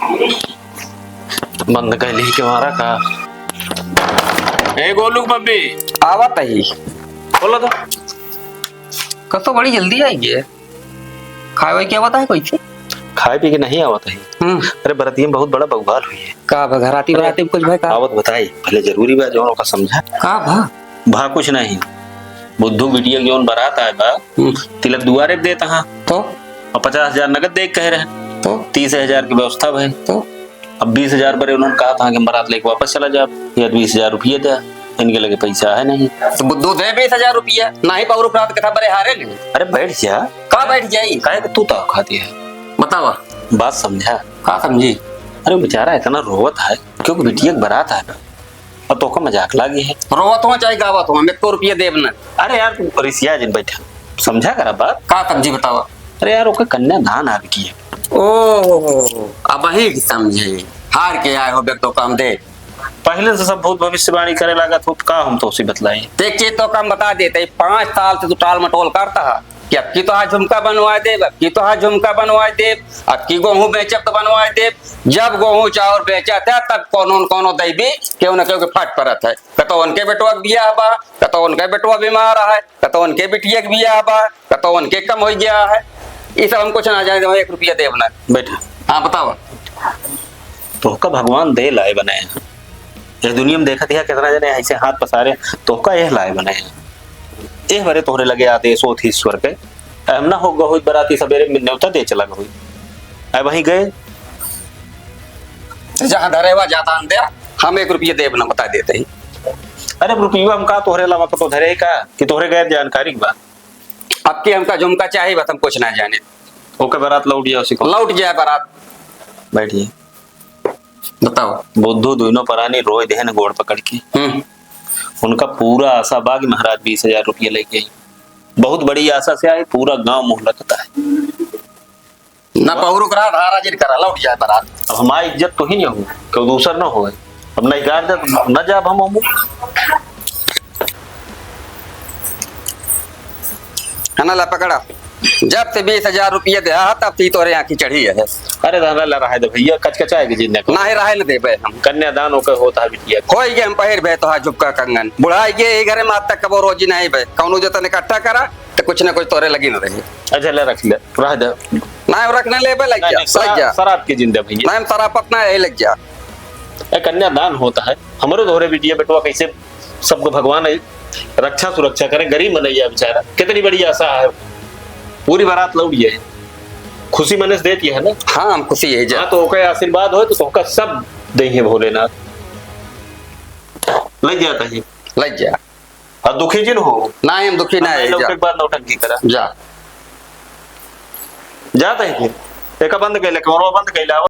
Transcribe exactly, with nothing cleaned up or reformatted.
बंद कर ली के मारा का। ए गोलू के मम्मी। आवत ही। बोलो तो। कसो बड़ी जल्दी आई है। खाए वाए के आवत है कोई से? खाए पी के नहीं आवत है। हम्म। अरे बरतिया में बहुत बड़ा बवाल हुई है। का बा, घराती अरे, बराती में कुछ भाई का? आवत बताई, पहले जरूरी बा जौन ओका समझा। का भा? भा कुछ नहीं। बुद्धू बिटिया के जौन बारात आए बा, हम्म। तिलक दुआरे पे देता हाँ। तो? और पचास हजार नगद दे के कहे रहे। तो? तीस हजार की व्यवस्था भई। तो? अब बीस हजार बरे उन्होंने कहा था कि हम बारात लेके वापस चला जाब, या बीस हजार रुपये दे, इनके लगे पैसा है नहीं। तो बुद्धू दे बीस हजार रुपया, ना ही पौरुख रात कथा बरे हारे ले। अरे बैठ जा। का बैठ जाई? काहे कि तू तो खाती है। बतावा। बात समझा। का समझी? अरे बेचारा इतना रोवत है, क्योंकि बिटिया के बारात है ना, और तोका मजाक लागी है। रोवत हो चाहे गावत हो, हम एको रुपया देब ना। अरे यार, तू रिसिया जिन बैठा, समझा करा बात। का समझी बतावा? अरे यार, ओके कन्यादान आ रही है। ओ, अब वही समझे, हार के आए हो, बेक तो काम दे। पहले से सब भूत भविष्यवाणी करे लागत हो, का हम तो उसी बतलाई। देख, ये तो काम बता देते, पाँच साल से तू टाल मटोल करता है कि अब की तो आज झुमका बनवाए देब, अब की तो आज झुमका बनवाए देब, अब की गेहूं बेचब तो बनवाए देब। जब गेहूं चाउर बेचत है, तब कोनो न कोनो दैवी केहू न केहू के फट परत है। कतो उनके बेटवा के बियाह बा, कतो उनके बेटवा बीमार है, कतो उनके बिटिया के बियाह बा, कतो उनके कम हो गया है। ये सब हम कुछ ना जाने, हम एक रुपया देब ना। बैठा। हाँ, बताओ। तोहका भगवान दे लाए बनाए हैं। इस दुनिया में देखत है कितना जने ऐसे हाथ पसारे, तोहका यह लाए बनाए हैं। एह बरे तोहरे लगे आदेश होत ही ईश्वर के। हम ना हो गहुत बराती सबेरे में न्योता दे चला गहुत। अब वहीं गए। जहाँ धरे हुआ जाता अंधेरा, हम एक रुपये देब ना, बता देते ही। अरे रुपया हम का तोहरे अलावा कतो धरे का कि तोहरे गैर जानकारी बा? अब की हमका झुमका चाही, बस हम कुछ ना जाने। ओके, बारात लौट जाओ, सिको। लौट जाए बारात। बैठिए। बताओ। बुद्धू दोनों परानी रोए देहन गोड़ पकड़ के। हम्म। उनका पूरा आशा बा कि महाराज बीस हजार रुपये लेके आई। बहुत बड़ी आशा से आए, पूरा गांव मोहलत है। ना पहुरुक रहा, धारा जिन करा, लौट जाए बारात। अब हमारी इज्जत तो ही नहीं हो, क्यों दूसर ना होए। अब नहीं गार दे, न जाब हम, हम। है ना, ला पकड़ा। जब से बीस हजार रुपये दिया है, तब से ही तोरे आँखी चढ़ी है। अरे दादा, ला रहा है दे भैया, कचकचाए के जिन्ने को। नाही रहे न देबे हम। कन्यादान ओके होता है बिटिया। होई गे हम पहिर बे तोहार झुमका कंगन। बुढ़ाई गे ई घरे में आज तक कबो रोजी नहीं बे। कौनो जतन इकट्ठा करा, तो कुछ ना कुछ तोरे लगी न रही। अच्छा, ले रख ले, रह दे। ना रख ना लेबे, लग नहीं, जा, नहीं, लग शराब, जा। शराब के जिंदे भैया। नहीं, हम शराब पतना है, लग जा। ए, कन्यादान होता है, हमरो तोहरे बिटिया बेटवा कैसे सबको भगवान है, रक्षा सुरक्षा करें, गरीब मनैया बेचारा, कितनी बड़ी आशा है, पूरी बारात लौट गई है, खुशी मने से देती है ना। हाँ, हम खुशी है जा। हाँ, तो ओके आशीर्वाद हो तो तोहका सब दे हैं भोलेनाथ, लग जाता है। लग जा। और दुखी जिन हो। ना, हम दुखी ना हाँ, है, लौटे जा। के बाद नौटंकी करा। जा। जात है फिर। एका बंद कैले, कमरवा बंद कैले, आवा।